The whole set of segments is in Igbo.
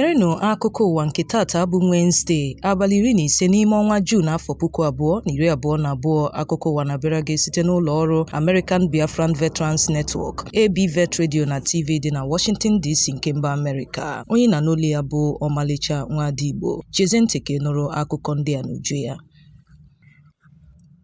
Gerenụ akụkọ ụwa nke tata bụ Wednesday, abalị 15 n'ime ọnwa Juun afọ 2022. Akụkọ ụwa na-abịara gị site n'ụlọ ọrụ American Biafran Veterans Network, ABVET Radio na TV dị na Washington DC nke mba Amerịka. Onye na-anụ olu ya bụ Ọmalịcha Nwadigbo. Chezie ntị ka ị nụrụ akụkọ ndị a n'uju ya.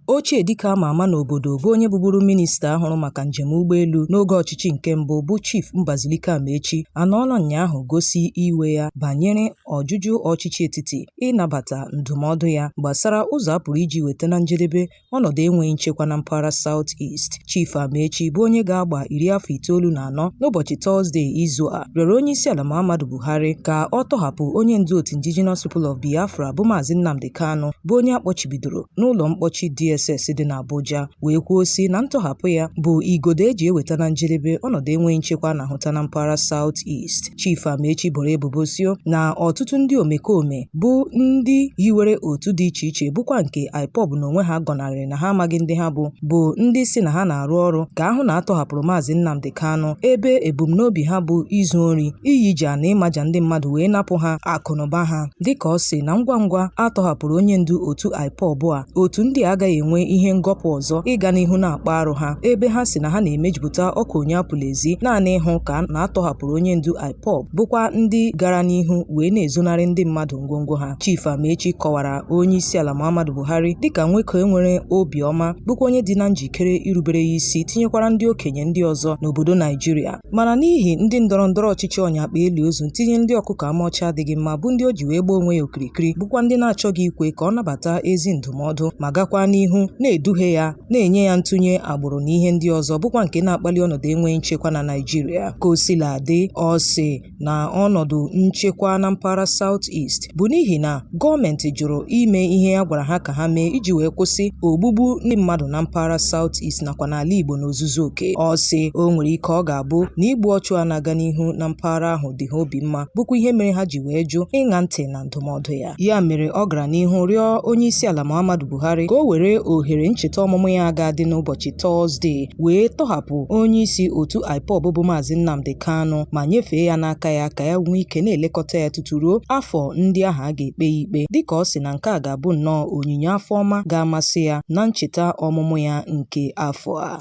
Ochie dike ama ama n'obodo bụ onye bụburu minista hụrụ maka njem ụgbọelu n'oge ọchịchị nke mbụ bụ Chief Mbazulike Amaechi anọọla ụnyaahụ gosi iwe ya banyere ọjụjụ ọchịchị etiti ịnabata ndụmọdụ ya gbasara ụzọ a pụrụ iji weta na njedebe ọnọdụ enweghị nchekwa na mpaghara South East. Chief Amaechi bụ onye ga-agba 94 n'ụbọchị Tọzdee izu a rịọrọ onyeisiala Muhammadu Buhari ka ọ tọhapụ onye ndu otu Indigenous People of Biafra bụ Maazị Nnamdi Kanu bụ onye a kpọchibidoro n'ụlọ mkpọchi DSS dị n'Abuja wee kwuo sị na ntọhapụ ya bụ igodo eji eweta na njedebe ọnọdụ enweghị nchekwa a na-ahụta na mpaghara South East. Chief Amaechi boro ebubo sị na ọtụtụ ndị omekome bụ ndị hiwere otu dị iche iche bụkwa nke IPOB n'onwe ha gọnarịrị na ha amaghị ndị ha bụ ndị sị na ha na-arụ ọrụ ka a hụ na a tọhapụrụ Maazị Nnamdi Kanu ebe ebumnobi ha bụ izu ori, iyija na ịmaja ndị mmadụ wee napụ ha akụnụba ha. Dịka ọ sị na ngwa ngwa a tọhapụrụ onye ndu otu IPOB a, otu ndị a agaghị enwe ihe ngọpụ ọzọ ịga n'ihu na-akpa arụ ha ebe ha sị na ha na-emejupụta ọkụ onye apụla ezi naanị ịhụ ka na a tọhapụrụ onye ndu IPOB bụkwa ndị gara n'ihu wee na-ezonarị ndị mmadụ ngwongwo ha. Chief Amaechi kọwara onye isi ala Muhammadu Buhari dịka nwoke nwere obiọma bụkwa onye dị na njikere irubere ya isi tinyekwara ndị okenye ndị ọzọ n'obodo Naijiria. Mana n'ihi ndị ndọrọ ndọrọ ọchịchị ọnya akpa eli ozu tinye ndị ọkụkọ ama ọcha adịghị mma bụ ndị o ji wee gbaa onwe ya okirikiri bụkwa ndị na-achọghị ikwe ka ọ nabata ezi ndụmọdụ ma gakwa n'ihu na-eduhie ya na-enye ya ntụnye agbụrụ na ihe ndị ọzọ bụkwa nke na-akpali ọnọdụ enweghị nchekwa na Naịjirịa. Ka o sila dị, ọ sị na ọnọdụ nchekwa na mpaghara South East bụ n'ihi na gọọmenti jụrụ ime ihe a gwara ha ka ha mee iji wee kwụsị ogbugbu ndị mmadụ na mpaghara South East nakwa n'ala Igbo n'ozuzu oke. Ọ sị o nwere ike ọ ga-abụ na igbu ọchụ a na-aga n'ihu na mpaghara ahụ dị ha obi mma bụkwa ihe mere ha ji wee jụ ịṅa ntị na ndụmọdụ ya. Ya mere ọ gara n'ihu rịọ onyeisiala Muhammadu Buhari ka o were ohere ncheta ọmụmụ ya ga-adị n'ụbọchị Tọzdee wee tọhapụ onyeisi otu IPOB bụ Maazị Nnamdi Kanu ma nyefee ya n'aka ya ka ya nwee ike na-elekọta ya tutu ruo afọ ndị ahụ a ga-ekpe ya ikpe dịka ọ sị na nke a ga-abụ nnọọ onyinye afọ ọma ga-amasị ya na ncheta ọmụmụ ya nke afọ a.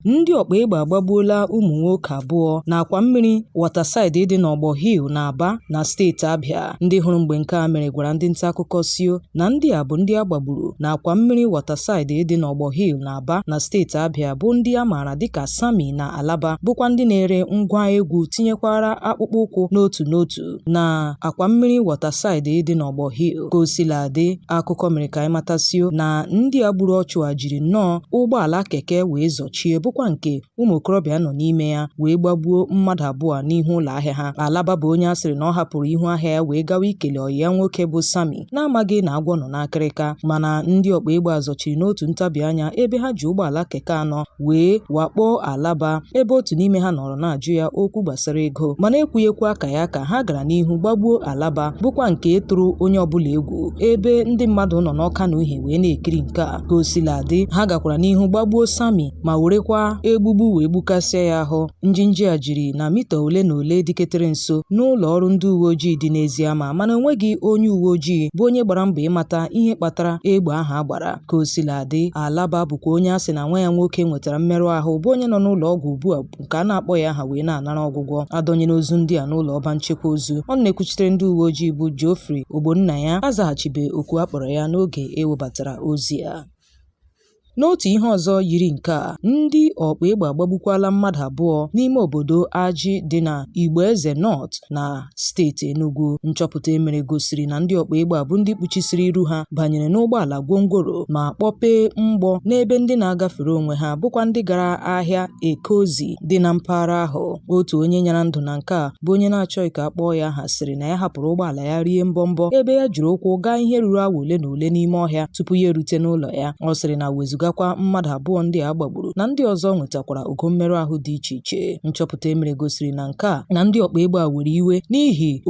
Ndị ọkpa egbe agbagbuola ụmụ nwoke abụọ n'akwa mmiri Waterside dị n'Ọgbọ Hill n'Aba na steeti Abịa. Ndị hụrụ mgbe nke a mere gwara ndị nta akụkọ sio na ndị a bụ ndị a gbagburu n'akwa mmiri Waterside dị n'Ọgbọ Hill n'Aba na steeti Abịa bụ ndị a maara dịka Sami na Alaba bụkwa ndị na-ere ngwa egwu tinyekwara akpụkpọ ụkwụ n'otu n'otu na akwa mmiri Waterside dị n'Ọgbọ Hill. Ka o sila dị, akụkọ mere ka anyị matasio na ndị a gburu ọchụ a jiri nnọọ ụgbọala keke wee zọchie bụkwa nke ụmụ okorobịa nọ n'ime ya wee gbagbuo mmadụ abụọ n'ihu ụlọ ahịa ha. Alaba bụ onye a sịrị na ọ hapụrụ ihu ahịa ya wee gawa ikele ọyị ya nwoke bụ Sami na-amaghị na agwọ nọ n'akịrịka, mana ndị ọkpa egbe a zọchiri n'otu ntabi anya ebe ha ji ụgbọala keke anọ wee wakpo Alaba ebe otu n'ime ha nọrọ na-ajụ ya okwu gbasara ego, mana ekwughị ekwu aka ya ka ha gara n'ihu gbagbuo Alaba bụkwa nke tụrụ onye ọbụla egwu ebe ndị mmadụ nọ n'Ọka na Uhie wee na-ekiri nke a. Ka o sila dị, ha gakwara n'ihu gbagbuo Sami ma werekwa egbugbu wee gbukasịa ya ahụ. Njinji a jiri na mita ole na ole dịketere nso n'ụlọ ọrụ ndị uwe ojii dị n'Eziama, mana onweghị onye uwe ojii bụ onye gbara mbọ ịmata ihe kpatara egbe ahụ a gbara. Ka o sila dị, Alaba bụkwa onye a sị na nwa ya nwoke nwetara mmerụ ahụ bụ onye nọ n'ụlọ ọgwụ ugbu a nke a na-akpọghị aha wee na-anara ọgwụgwọ. Adọnyere ozu ndị a n'ụlọ ọba nchekwa ozu. Ọnụ na-ekwuchitere ndị uwe ojii bụ Geoffrey Ogbonnaya azaghachibe oku a kpọrọ ya n'oge e webatara ozi a. N'otu ihe ọzọ yiri nke a, ndị ọkpa egbe agbagbukwala mmadụ abụọ n'ime obodo Aji dị na Igboeze North na steeti Enugu. Nchọpụta e mere gosiri na ndị ọkpa egbe a bụ ndị kpuchisiri iru ha banyere n'ụgbọala gwongworo ma kpọpee mgbọ n'ebe ndị na-agafere onwe ha bụkwa ndị gara ahịa Eke Ozi dị na mpaghara ahụ. Otu onye nyara ndụ na nke a bụ onye na-achọghị ka a kpọọ ya aha sịrị na ya hapụrụ ụgbọala ya rie mbọmbọ ebe ya jiri ụkwụ gaa ihe ruru awa ole na ole n'ime ọhịa tupu ya erute n'ụlọ ya. Ọ sịrị na wezuga wezugakwa mmadụ abụọ ndị a gbagburu na ndị ọzọ nwetakwara ogo mmerụ ahụ dị iche iche. Nchọpụta e mere gosiri na nke a na ndị ọkpa egbe a were iwe n'ihi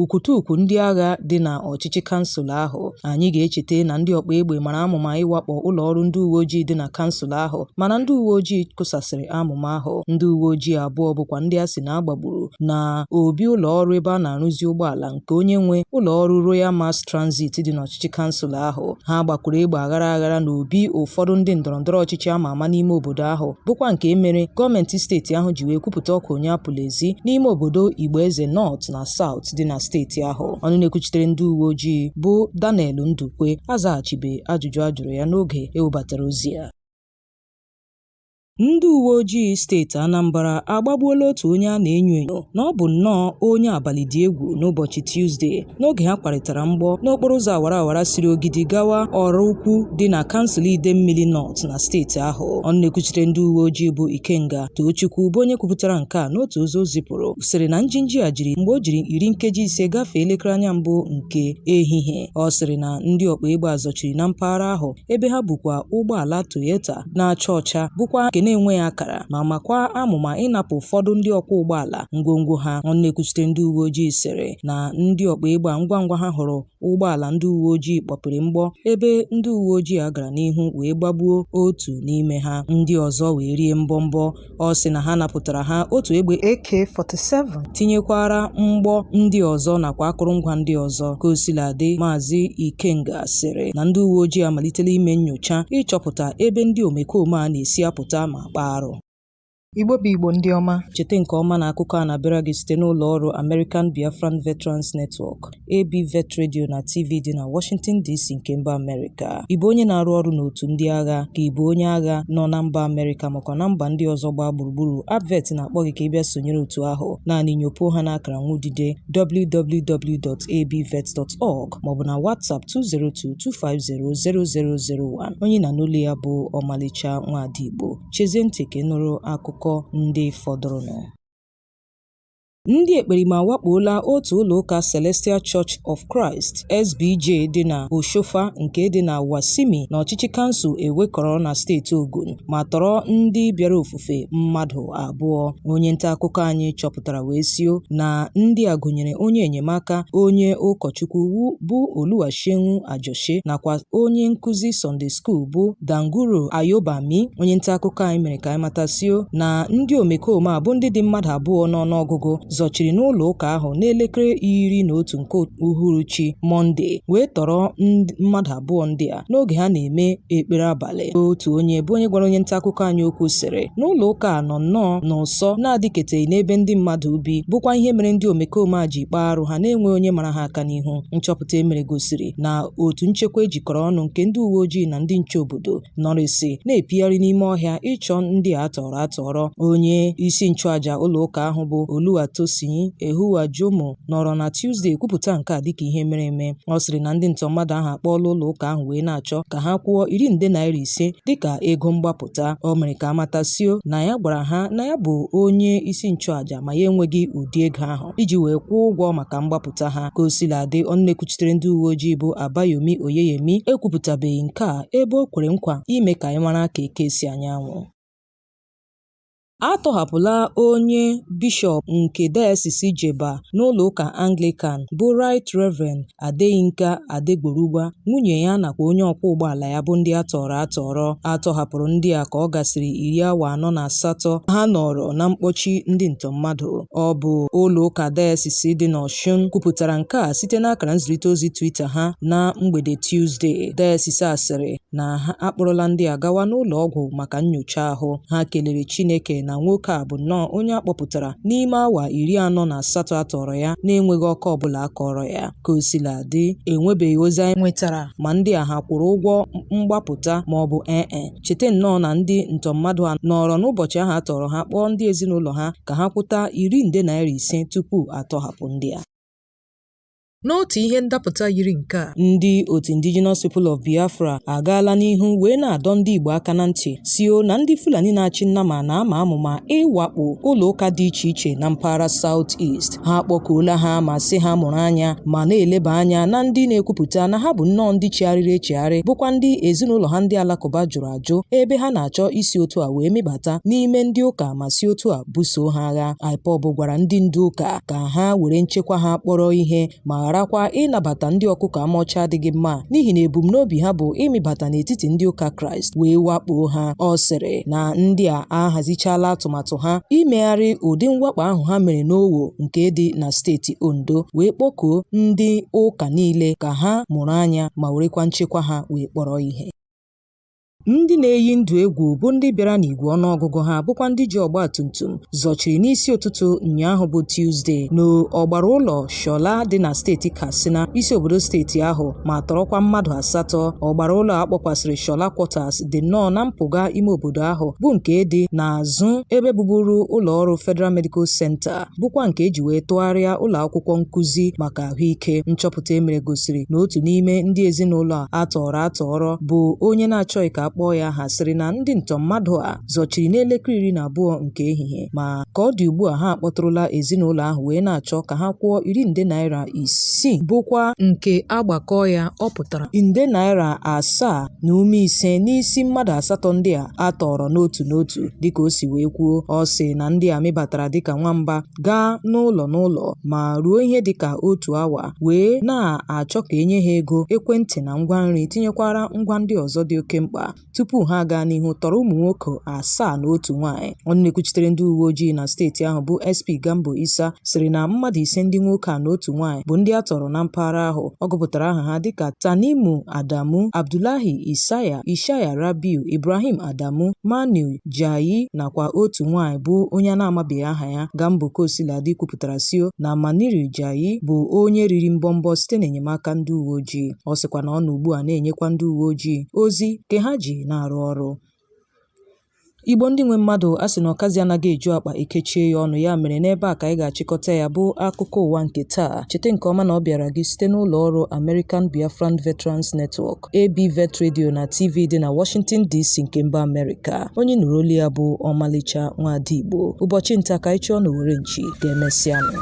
okwutukwu ndị agha dị na ọchịchị kansụl ahụ. Anyị ga-echeta na ndị ọkpa egbe mara amụma ịwakpo ụlọ ọrụ ndị uwe ojii dị na kansụl ahụ, mana ndị uwe ojii kụsasịrị amụma ahụ. Ndị uwe ojii abụọ bụkwa ndị a sị na a gbagburu na obi ụlọ ọrụ ebe a na-arụzi ụgbọala nke onye nwe ụlọ ọrụ Royal Mass Transit dị n'ọchịchị kansụl ahụ. Ha gbakwuru egbe aghara aghara n'obi ụfọdụ ndị ndọrọndọrọ ọchịchị ama ama n'ime obodo ahụ, bụkwa nke mere gọọmenti steeti ahụ ji wee kwupụta ọkwa onye apụla ezi n'ime obodo Igboeze North na South dị na steeti ahụ. Ọnụ na-ekwuchitere ndị uwe ojii bụ Daniel Ndukwe azaghachibe ajụjụ a jụrụ ya n'oge e webatara ozi a. Ndị uwe ojii steeti Anambra agbagbuola otu onye a na-enyo enyo na ọ bụ nnọọ onye abalị dị egwu n'ụbọchị Tuzdee n'oge ha kwarịtara mgbọ n'okporo ụzọ awara awara siri Ogidi gawa Oraukwu dị na kansụl Idemmili North na steeti ahụ. Ọnụ na-ekwuchitere ndị uwe ojii bụ Ikenga Tochukwu bụ onye kwupụtara nke a n'otu ozi o zipụrụ sịrị na njinji a jiri mgbe o jiri 15 gafee elekere anya mbụ nke ehihie. Ọ sịrị na ndị ọkpa egbe a zọchiri na mpaghara ahụ ebe ha bukwa ụgbọala Toyota na-acha ọcha bụkwa nke na-enweghị akara ma makwa amụma ịnapụ ụfọdụ ndị ọkwọ ụgbọala ngwongwo ha. Ọnụ na-ekwuchite ndị uwe ojii sịrị na ndị ọkpa egbe a ngwa ngwa ha hụrụ ụgbọala ndị uwe ojii kpọpere mgbọ ebe ndị uwe ojii a gara n'ihu wee gbagbuo otu n'ime ha, ndị ọzọ wee rie mbọmbọ. Ọ sị na ha napụtara ha otu egbe AK-47 tinyekwara mgbọ ndị ọzọ nakwa akụrụngwa ndị ọzọ. Ka o sila dị, Maazị Ikenga sịrị na ndị uwe ojii amalitela ime nnyocha ịchọpụta ebe ndị omekome a na-esi apụta ma kpaa arụ. Igbo bụ Igbo ndị ọma, cheta nke ọma na akụkọ a na-abịara gị site n'ụlọ ọrụ American Biafran Veterans Network, ABVET Radio na TV dị na Washington DC nke mba Amerịka. Ị bụ onye na-arụ ọrụ n'otu ndị agha ka ị bụ onye agha nọ na mba Amerịka makwa na mba ndị ọzọ gbaa gburugburu, ABVET na-akpọ gị ka ị bịa sonyere otu ahụ. Naanị nyopuo ha n'akara nwudide www.abvet.org maọbụ na WhatsApp 202-250-0001. Onye na n'olu ya bụ Ọmalịcha Nwaada Igbo. Chezie ntị ka ị nụrụ akụkọ ndị fọdụrụnụ. Ndị ekperima awakpola otu ụlọ ụka Celestial Church of Christ SBJ dị na Oshofa nke dị na Wasimi n'ọchịchị kansụl Ewekoro na steeti Ogun ma tọrọ ndị bịara ofufe mmadụ abụọ. Onye nta akụkọ anyị chọpụtara wee sio na ndị a gụnyere onye enyemaka onye ụkọchukwu bụ Oluwaseun Ajose nakwa onye nkụzi Sunday School bụ Danguro Ayobami. Onye nta akụkọ anyị mere ka anyị matasio na ndị omekome a bụ ndị dị mmadụ abụọ n'ọnụọgụgụ zọchiri n'ụlọ ụka ahụ n'elekere 11 nke uhuruchi Mọnde wee tọrọ mmadụ abụọ ndị a n'oge ha na-eme ekpere abalị. Otu onye bụ onye gwara onye nta akụkọ anyị okwu sịrị na ụlọ ụka a nọ nnọọ n'ụsọ na-adịketeghị n'ebe ndị mmadụ bi bụkwa ihe mere ndị omekome a ji kpaa arụ ha na-enweghị onye mara ha aka n'ihu. Nchọpụta e mere gosiri na otu nchekwa ejikọrọ ọnụ nke ndị uwe ojii na ndị nche obodo nọrịsị na-epigharị n'ime ọhịa ịchọ ndị a tọrọ atọrọ. Onye isi nchụaja ụlọ ụka ahụ bụ Oluwatosin Ehuwajomo nọrọ na Tuzdee kwupụta nke a dịka ihe mere eme. Ọ sịrị na ndị ntọ mmadụ ahụ akpọọla ụlọ ụka ahụ wee na-achọ ka ha kwụọ iri nde naira 5 dịka ego mgbapụta. O mere ka amatasio na ya gwara ha na ya bụ onye isi nchụaja ma ya enweghị ụdị ego ahụ iji wee kwụọ ụgwọ maka mgbapụta ha. Ka o sila dị, ọnụ na-ekwuchitere ndị uwe ojii bụ Abayomi Oyeyemi ekwupụtabeghị nke a ebe o kwere nkwa ime ka anyị mara ka eke si anyanwụ. A tọhapụla onye bishọp nke Dayọsis Jebba n'ụlọ ụka Anglican bụ Right Reverend Adeyinka Adegborugba, nwunye ya nakwa onye ọkwọ ụgbọala ya bụ ndị a tọọrọ atọrọ. A tọhapụrụ ndị a ka ọ gasịrị 48 ha nọrọ na mkpọchi ndị ntọ mmadụ. Ọ bụ ụlọ ụka dayọsis dị n'Ọshụn kwupụtara nke a site n'akara nzirịta ozi Twitter ha na mgbede Tuzdee. Dayọsis a sịrị na ha akpọrọla ndị a gawa n'ụlọ ọgwụ maka nnyocha ahụ. Ha kelere Chineke na nwoke a bụ nnọọ onye a kpọpụtara n'ime awa 48 a tọrọ ya na-enweghị ọkọ ọbụla a kọrọ ya. Ka o sila dị, enwebeghị ozi anyị nwetara ma ndị a ha kwụrụ ụgwọ mgbapụta ma ọ bụ ee e. Cheta nnọọ na ndị ntọ mmadụ a nọrọ n'ụbọchị ahụ a tọrọ ha kpọọ ndị ezinụlọ ha ka ha kwụta iri nde naira 5 tupu a tọhapụ ndị a. N'otu ihe ndapụta yiri nke a, ndị otu Indigenous People of Biafra agaala n'ihu wee na-adọ ndị Igbo aka na ntị sio na ndị Fulani na-achị nnama na-ama amụma ịwakpo ụlọ ụka dị iche iche na mpaghara South East. Ha akpọkuola ha ma sị ha mụrụ anya ma na-eleba anya na ndị na-ekwupụta na ha bụ nnọọ ndị chegharịrị echegharị bụkwa ndị ezinụlọ ha ndị alakụba jụrụ ajụ ebe ha na-achọ isi otu a wee mịbata n'ime ndị ụka ma si otu a buso ha agha. IPOB gwara ndị ndu ụka ka ha were nchekwa ha kpọrọ ihe ma gharakwa ịnabata ndị ọkụkọ ama ọcha adịghị mma n'ihi na ebumnobi ha bụ ịmịbata n'etiti ndị ụka Kraịst wee wakpo ha. Ọ sịrị na ndị a ahazichala atụmatụ ha imegharị ụdị mwakpo ahụ ha mere n'Owo nke dị na steeti Ondo wee kpọkuo ndị ụka niile ka ha mụrụ anya ma werekwa nchekwa ha wee kpọrọ ihe. Ndị na-eyi ndụ egwu bụ ndị bịara n'igwe ọnụọgụgụ ha bụkwa ndị ji ọgba tum tum zọchiri n'isi ụtụtụ ụnyaahụ bụ Tuzdee n'ọgbara ụlọ Shola dị na steeti Katsina, isi obodo steeti ahụ, ma tọrọkwa mmadụ asatọ. Ọgbara ụlọ a kpọkwasịrị Shola Quarters dị nnọọ na mpụga ime obodo ahụ bụ nke dị n'azụ ebe bụburu ụlọ ọrụ Federal Medical Center bụkwa nke eji wee tụgharịa ụlọ akwụkwọ nkụzi maka ahụike. Nchọpụta e mere gosiri na otu n'ime ndị ezinụlọ a tọọrọ atọrọ bụ onye na-achọghị ka a kpọọ ya aha sịrị na ndị ntọ mmadụ a zọchiri n'elekere 12 nke ehihie ma ka ọ dị ugbu a ha akpọtụrụla ezinụlọ ahụ wee na-achọ ka ha kwụọ iri nde naira isii bụkwa nke a gbakọọ ya ọ pụtara nde naira 7.5 n'isi mmadụ asatọ ndị a a tọọrọ n'otu n'otu dịka o si wee kwuo. Ọ sị na ndị a mịbatara dịka nwamba gaa n'ụlọ n'ụlọ ma ruo ihe dịka otu awa wee na-achọ ka e nye ha ego, ekwentị na ngwa nri tinyekwara ngwa ndị ọzọ dị oke mkpa tupu ha gaa n'ihu tọrọ ụmụ nwoke asaa na otu nwaanyị. Ọnụ na-ekwuchitere ndị uwe ojii na steeti ahụ bụ SP Gambo Isa sịrị na mmadụ ise ndị nwoke a na otu nwaanyị bụ ndị a tọrọ na mpaghara ahụ. Ọ gụpụtara aha ha dịka Tanimu Adamu, Abdullahi Isaya, Ishaya Rabiu, Ibrahim Adamu, Manu Jayi nakwa otu nwaanyị bụ onye a na-amabeghị aha ya. Gambo Kosiladị kwupụtara sio na Maniru Jayi bụ onye riri mbọmbọ site n'enyemaka ndị uwe ojii. Ọ sịkwa na ọ nọ ugbu a na-enyekwa ndị uwe ojii ozi nke ha ji na-arụ ọrụ. Igbo ndị nwe mmadụ, a sị na ọkazi anaghị eju akpa e kechie ya ọnụ ya mere n'ebe a ka anyị ga-achịkọta ya bụ akụkọ ụwa nke taa. Cheta nke ọma na ọ bịara gị site n'ụlọ ọrụ American Biafran Veterans Network, ABVET Radio na TV dị na Washington DC nke mba Amerịka. Onye nụrụ olu ya bụ Ọmalịcha Nwada Igbo. Ụbọchị nta ka anyị chụọ n'owere nchi ka emesịanụ.